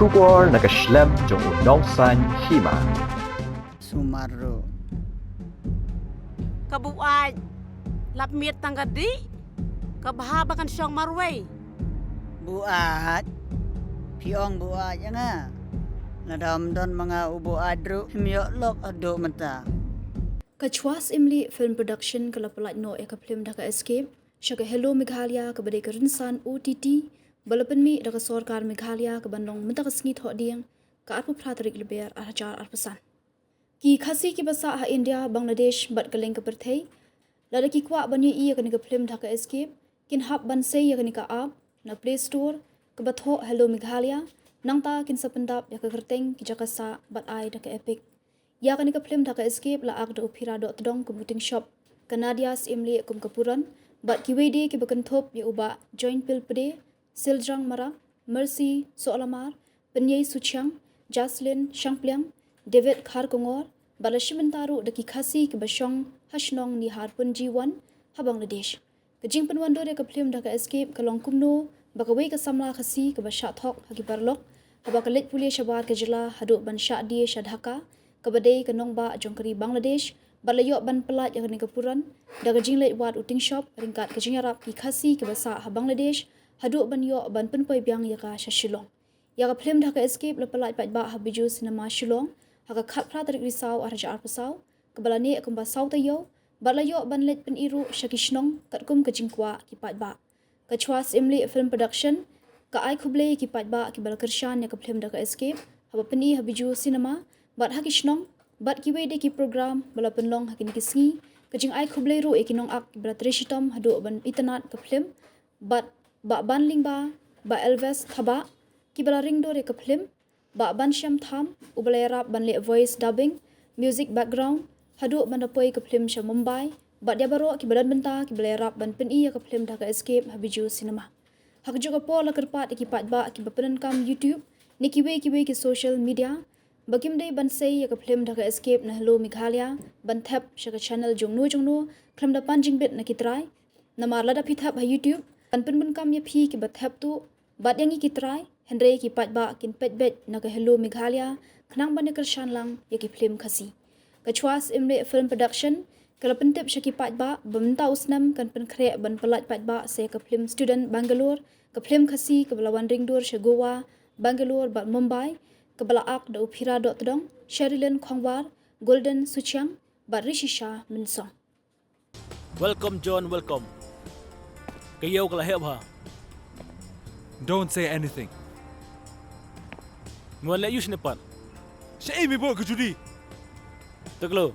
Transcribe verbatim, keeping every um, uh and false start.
Khubor na ka shlem jong u nongsaiñ hima. Sumar ruh. Ka buaid. Lap miet tang ka dih. Ka bha ba kan shong marwei. Buaid. Phi ong buaid ïa nga. Lada ym don ma nga u buaid ruh, phim ïoh lok haduh mynta. Ka Chwas Imli Film Production ka la pyllait noh ïa ka film Dhaka Escape sha ka Hello Meghalaya, kaba dei ka rynsan O T T ba la pynmih da ka sorkar Meghalaya, kaban long mynta ka sngi Thohdieng, ka arphew phra tarik Lber ar hajar arphew san. Ki Khasi kiba sah ha India, Bangladesh bad kylleng ka pyrthei, lada ki kwah ban ïohi ïa kane ka film Dhaka Escape, kin hap ban sei ïa kane ka app na Play Store kaba thoh Hello Meghalaya, nangta kin sa pyndap ïa ka kyrteng ki jaka sah bad ai da ka Epic. Ïa kane ka film Dhaka Escape la ak da u Phira Dohtdong kum u Tingshop, ka Nadia Syiemlieh kum ka Puran, bad kiwei de kiba kynthup ïa u Bah Joinpil Pde, Siljrang Marak, Mercy Sohlamar, Pyniei Suchiang, Jaslyn Shangpliang, David Kharkongor, bad la shim bynta ruh da ki Khasi kiba shong ha shnong Niharpunji One ha Bangladesh. Ka jingpynwandur ïa ka film Dhaka Escape ka long kumno ba kawei ka samla Khasi kaba shah thok ha ki paralok, haba ka leit pule shabar ka jylla haduh ban shah die sha Dhaka, kaba dei ka nongbah jong ka ri Bangladesh, bad la ïoh ban pyllait ïa kane ka puran da ka jingleit wad u Tingshop ryngkat ka jingïarap ki Khasi kiba sah ha Bangladesh, haduh ban ïoh ban pynpoi biang ïa ka sha Shillong. Ïa ka film Dhaka Escape la pyllait paidbah ha Bijou Cinema Shillong ha ka khatphra tarik Risaw ar hajar arphew saw, kaba la neh kumba saw taïew, bad la ïoh ban leit pyni ruh sha ki shnong katkum ka jingkwah ki paidbah. Ka Chwas Imli Film Production ka ai khublei ïa ki paidbah kiba la kyrshan ïa ka film Dhaka Escape haba pyni ha Bijou Cinema bad ha ki shnong, bad kiwei de ki program ba la pynlong ha kine ki sngi. Ka jingai khublei ruh ïa ki nongak kiba la trei shitom haduh ban itynnad ka film, bad Bah Banlingba, Bah Elvis Thabah, kiba la ringdur ïa ka film, Bah Banshiam Tham, uba la ïarap ban leh voice dubbing, music background, haduh ban da poi ka film sha Mumbai, bad ïa baroh kiba don bynta kiba la ïarap ban pyni ïa ka film Dhaka Escape ha Bijou Cinema. Ha kajuh ka por la kyrpad ïa ki paidbah kiba pyndonkam YouTube ne kiwei kiwei ki social media ba kim dei ban sei ïa ka film Dhaka Escape na Hello Meghalaya ban thep sha ka channel jongno jongno khlem da pan jingbit na ki trai. Namar lada phi thep ha YouTube, kan pynbun kam ïa phi kiba thep tuh bad ïa ngi ki trai, hynrei ki paidbah kin peit beit na ka Hello Meghalaya khnang ban ïa kyrshan lang ïa ki film Khasi. Ka Chwas Imli Film Production ka la pyntip sha ki paidbah ba mynta u snem kan pynkhreh ban pyllait paidbah sa ïa ka film Student Bangalore, ka film Khasi kaba la wan ringdur sha Goa, Bangalore bad Mumbai, kaba la ak da u Phira Dohtdong, Sherilyn Khongwar, Golden Suchiang bad Rishisha Mynsong. Welcome, John, welcome. Ka ïew ka la heh bha. Don't say anything. Me wan leh ïa u shane pat? Shaei me bok ka Judy? Te klo.